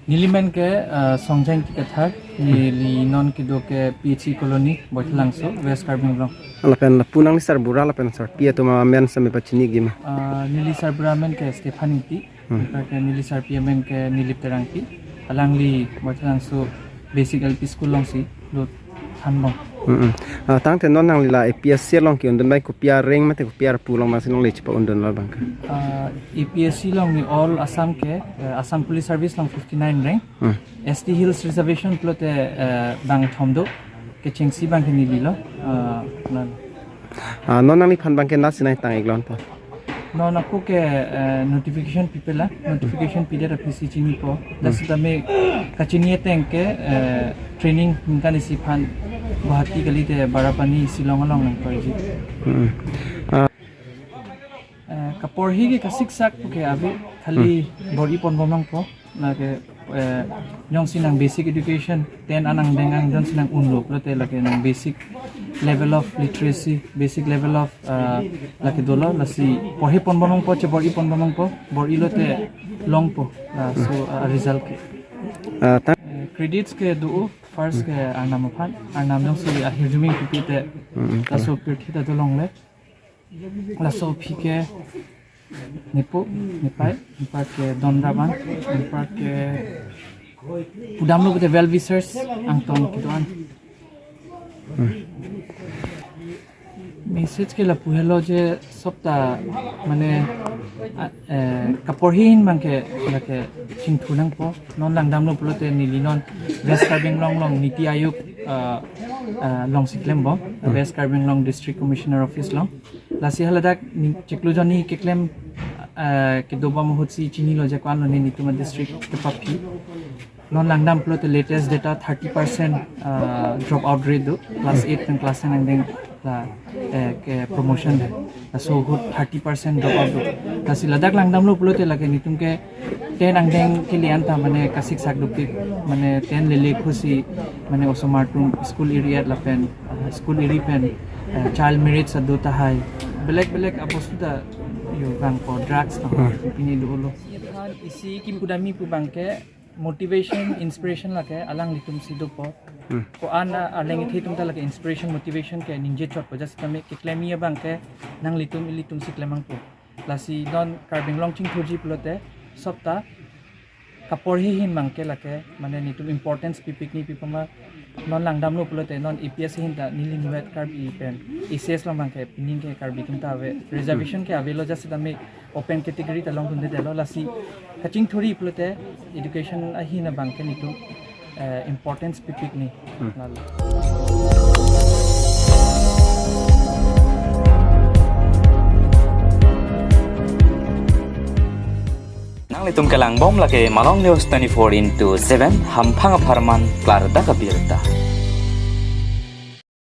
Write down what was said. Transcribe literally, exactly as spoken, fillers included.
Neli men ke, uh, Songjang Ingti Kathar, neli non kedo ke P H E Colony, Baithalangso, West Karbi Anglong. Lapen lapu nangli sarbura lapen sarpi atum amen same pachiniji ma? Uh, neli sarbura men ke Stephen Ingti, Hmm. Anparke neli sarpi amen ke Nilip Terangpi, alangli Baithalangso Basic L P School alongsi lo thanbom. Mm-mm. Ah, tangte non nangli la A P S C along ke-undun bai kopi areng mate kopi arpu along masi nangli chepa-undun lo abang ke? Ah, A P S C along ni all Assam ke, eh, Assam Police Service along fifty nine rank. Hmm. S T Hills Reservation pulote, eh, bangthom do, kechengsi abang ke neli lo, ah, non. Ah, non nangliphan abang ke nasi nangtang-iklon ta? Non ako ke, eh, notification pipe la, notification pidet aphi si chinipo. Hmm. Lasi tame kachini ateng ke, eh, training ningkan isi aphan Guwahati kalite Barapani, Shillong along nangkoi ji. Hmm. Ah. Eh, kaporhi ke kasiksak ke ave, khali Hmm. bor-i ponbom nangpo. Lake, eh, jongsi nang basic education, ten an angdeng an jongsi nang-unlo pulote lake nang basic level of literacy, basic level of, eh, lake dolo, lasi porhi ponbom nangpo, che bor-i ponbom nangpo, bor-i lote longpo, laso, eh, result ke. Ah, ta- Eh, credits ke do, first ke Arnam aphan, Arnam jongsi ahirjume pipe te, Hmm, hmm. laso pirthe ta dolongle. Laso aphi ke nepo, nepai, anparke don raban, anparke pudamlo pulote well wishers angtong kedo-an. Hmm. Message ke lapu helo je sopta mane, a, eh, kaporhi ahin abang ke lake chingthur nangpo. Non langdamlo pulote neli non West Karbi Anglong along NITI Aayog, ah, ah, alongsi klembom, Hmm. West Karbi Anglong District Commissioner Office along. Lasi haladak ni chiklo jonni keklem, eh, kedobom ahutsi chinilo je ko-anlo ne netum district kepaphi. Non langdam pulote latest data thirty percent, eh, drop out rate do, class eight pen class nine angdeng la, eh, ke promotion hai. Laso ahut thirty percent drop out do. Lasi ladak langdamlo pulote lake netum ke ten angdeng kele-an ta mane kasiksak dopik, mane ten lele khusi mane osomar atum school eri-et lapen, ah, school eri pen, ah, child marriage ado tahai. Belek belek abostu ta yo bang ko drugs tahai Hmm. pine dolo. Isi kim kudamji pu abang ke motivation, inspiration lake alanglitum si dopo. Hmm. Ko-an, ah, arleng ithi atum ta lake inspiration, motivation ke ningje chotpo, just kami keklem-i abang ke nanglitum ilitum si klem nangpo. Lasi non Karbi Anglong chingthurji pulote sopta kaporhi ahin abang ke lake mane netum importance pipik ni pipama non langdamlo pulote non A P S C ahin ta neli niwet Karbi pen A C S along abang ke pining ke Karbi atum ta ave, reservation ke avelo, just tame open category ta longdundedetlo, lasi kachingthurji pulote education ahin abang ke netum, eh, importance pipik ni. Hmm. Lalo. Nanglitum kelangbom lake Malong News twenty-four into seven, hamphang apharman klardak abirta.